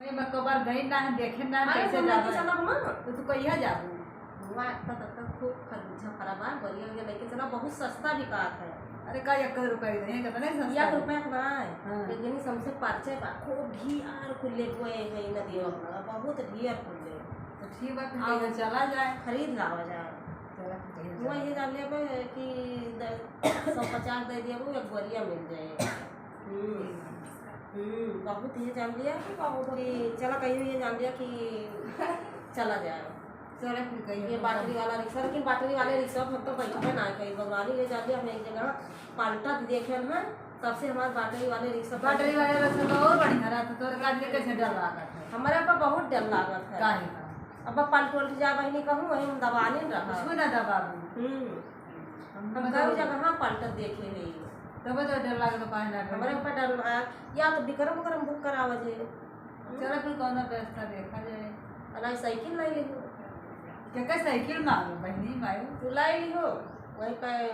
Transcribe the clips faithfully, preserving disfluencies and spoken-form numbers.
मैं एको बार गई ना है, देखे ना है, अरे, कैसे तो लेके जाबे? चलब ना। तो तू कहिया जाबू? हुआ, तब तक खूब खरबूजा फरा बा, गोलिया वोलिया लेके चला, बहुत सस्ता बिकात है। अरे, का एक रुपया के नहीं, कितना ही सस्ता एक है। रुपया के ना है। हाँ। लेकिन सबसे परचे बा, खूब ढियार कुल्ले बोए हैं नदिया में, बहुत ढियार कुल्ले। तो ठीक बात है, आओ। कहिया चला जाए। खरीद लावा जाए। चला, कहिया हुआ चला ये जाए। जान लिया बे कि द-, सौ पचास दे दिया, वो एक गोलिया मिल जाए। हम्म। हम्म, बहुत ये जान लिया कि बहुत कि चला कहीं ये जान लिया कि चला जाए। चला फिर कहीं ये तो बैटरी वाला रिक्शा, लेकिन बैटरी वाले रिक्शा पर तो बैठबे ना कहीं। भगवान ये जान लिया, हम एक जगह पलटत देखे हैं, तब से हमारे बैटरी वाले रिक्शा पर बैटरी वाले रिक्शा तो और बढ़िया रहता, तोरे काज के कैसे डर लागत है? हमारे पर बहुत डर लागत है। काहे का? अब पलट उलट जा बहिनी कहूँ, वही हम दबाने न रहा। कुछ ना दबाबू। हम्म। हम हम कई तो जगह पलटत देखे हैं। तब तो डर लागत, काहे ना डर? हमारे ऊपर डर लगा, या तो विक्रम उक्रम बुक करावा जे। चलो फिर कौनो व्यवस्था देखा जाए। अरे साइकिल लाई लिहो। क्या क्या साइकिल मांगो बहिनी मायो? तू लाई लिहो, वहीं पे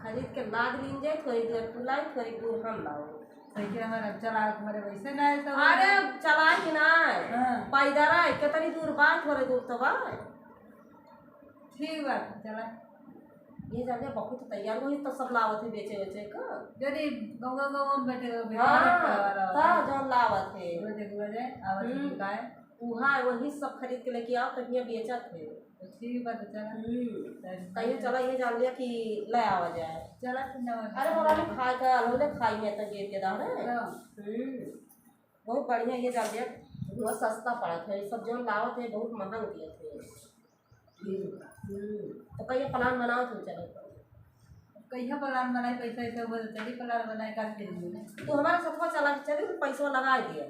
खरीद के लाद लीन जाए, थोड़ी दूर तू लाई, थोड़ी दूर हम लाओ। साइकिल हमारा चला, हमारे वैसे ना है सब। अरे चला ही ना है। हाँ। पैदल है, कितनी दूर बा, थोड़े दूर तो बा। ठीक बा, चला। ये जाने बहुत तैयार हुई तो सब लावत है बेचे बेचे का। जदी गंगा गंगा में बैठे हो, हाँ, बेकार वाला ता वाला। जौन लावत है। वो देख लो जे, आवत है हम्म। बिकाए। उहाँ वही सब खरीद के लेके आओ, तो हियाँ बेचत है। तो ठीक बा, तो चला। हम्म। चल, कहियो चल। चला, ये जान लिया कि ले आवा जाए। चला, फिर नवा अरे, हमारा खाए का, अलग खाई में तो गिर के दाम है। हाँ। हम्म। बहुत बढ़िया, ये जान लिया, बहुत सस्ता पड़त है। ये सब जौन लावत है, बहुत महंग दियत है। हम्म। तो कहिया plan बनाओ तुम चले? कहिया plan बनाई, पैसा ऐसा हुआ तो चली plan बनाई, का फिर। तू हमारे साथ चला, चली, पैसा लगा दिया।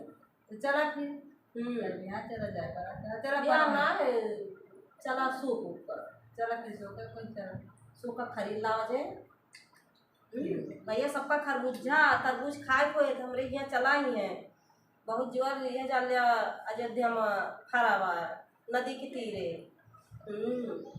तो चला फिर। हम्म। चल, यहाँ चला जाए, चला, चला, चला, बिहान पर ना, ए, चला सूप ऊपर। चला फिर सूप का, कौन चला? सूप का खरीद लावा जे। हम्म, भैया सबका खरबूजा, तरबूज खाए को है, तो हमरे यहाँ चला ही है। बहुत जोर ये जान लिया, अयोध्या में फरा बा, नदी के तीरे। हम्म।